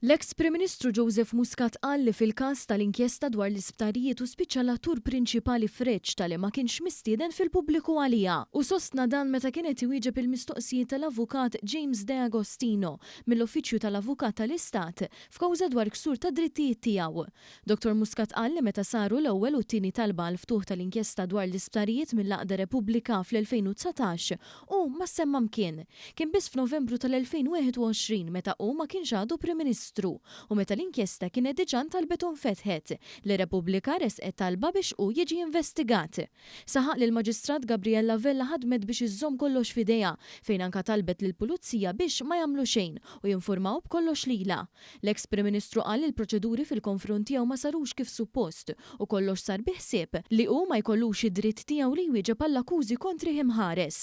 L-eks Prim Ministru Joseph Muscat qal li fil-każ tal-inkjesta dwar l-isptarijiet hu spiċċa l-attur prinċipali f'reċta li ma kienx mistieden fil-pubbliku għaliha. Hu sostna dan meta kien qed iwieġeb il-mistoqsijiet tal-Avukat James De Agostino mill-Uffiċċju tal-Avukat tal-Istat f'kawża dwar ksur tad-drittijiet tiegħu. Dottor Muscat qal li meta saru l-ewwel u t-tieni talba għall-ftuħ tal-inkjesta dwar l-isptarijiet mill-għaqda Repubblika fl-2019 hu ma ssemma mkien. Kien biss f'Novembru tal-2021 meta hu ma kienx għadu Prim Ministru u meta l-inkjesta kienet diġà ntalbet u nfetħet, li Repubblika ressqet talba biex hu jiġi investigat. Saħaq li l-Maġistrat Gabriella Vella ħadmet biex iżżomm kollox f'idejha fejn anka talbet lill-Pulizija biex ma jagħmlu xejn u jinfurmaw b'kollox lilha. L-eks Prim Ministru qal li l-proċeduri fil-konfront tiegħu ma sarux kif suppost u kollox sar bi ħsieb li hu ma jkollux id-dritt tiegħu li jwieġeb għall-akkużi kontrih imħares.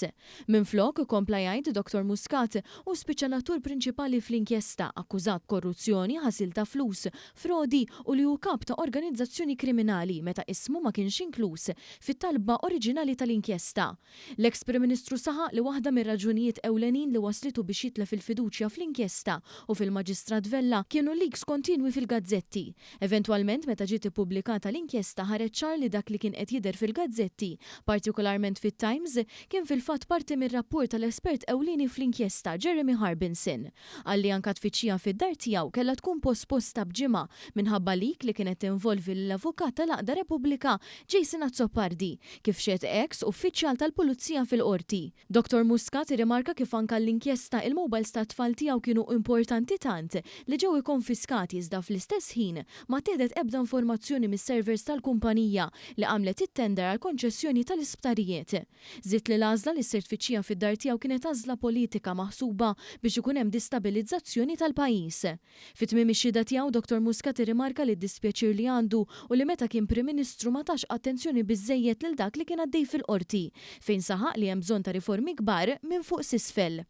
Minflok, kompla jgħid Dottor Muscat, hu spiċċa l-attur prinċipali fl-inkjesta, akkużat b'korruzzjoni, ħasil ta' flus, frodi u li hu kap ta' organizzazzjoni kriminali meta ismu ma kienx inkluż fit-talba oriġinali tal-inkjesta. L-eks Prim Ministru saħaq li waħda mir-raġunijiet ewlenin li wasslitu biex jitlef il-fiduċja fl-inkjesta u fil-Maġistrat Vella kienu l-leaks kontinwi fil-gazzetti. Eventwalment meta ġiet ippubblikata l-inkjesta ħareġ ċar li dak li kien qed jidher fil-gazzetti, partikolarment fit-Times, kien fil-fatt parti mir-rapport tal-espert ewlieni fl-inkjesta, Jeremy Harbinson. Qal li anka tfittxija fid-dar tiegħu kellha tkun posposta b'ġimgħa minħabba leak li kienet tinvolvi lill-avukat tal-għaqda Repubblika, Jason Azzopardi, kif xehed eks uffiċjal tal-Pulizija fil-Qorti. Dottor Muscat irrimarka kif anke għall-inkjesta, il-mobiles tat-tfal tiegħu kienu importanti tant li ġew ikkonfiskati iżda fl-istess ħin ma ttieħdet ebda informazzjoni mis-servers tal-kumpanija li għamlet it-tender għall-konċessjoni tal-isptarijiet. Żied li l-għażla li ssir tfittxija fid-dar tiegħu kienet għażla politika maħsuba biex ikun hemm distabilizzazzjoni tal-pajjiż. Fi tmiem ix-xhieda tiegħu, Dottor Muscat irrimarka li d-dispjaċir li għandu hu li meta kien Prim Ministru ma tax attenzjoni biżżejjed lil dak li kien għaddej fil-Qorti, fejn saħaq li hemm bżonn ta' riformi kbar minn fuq s'isfel.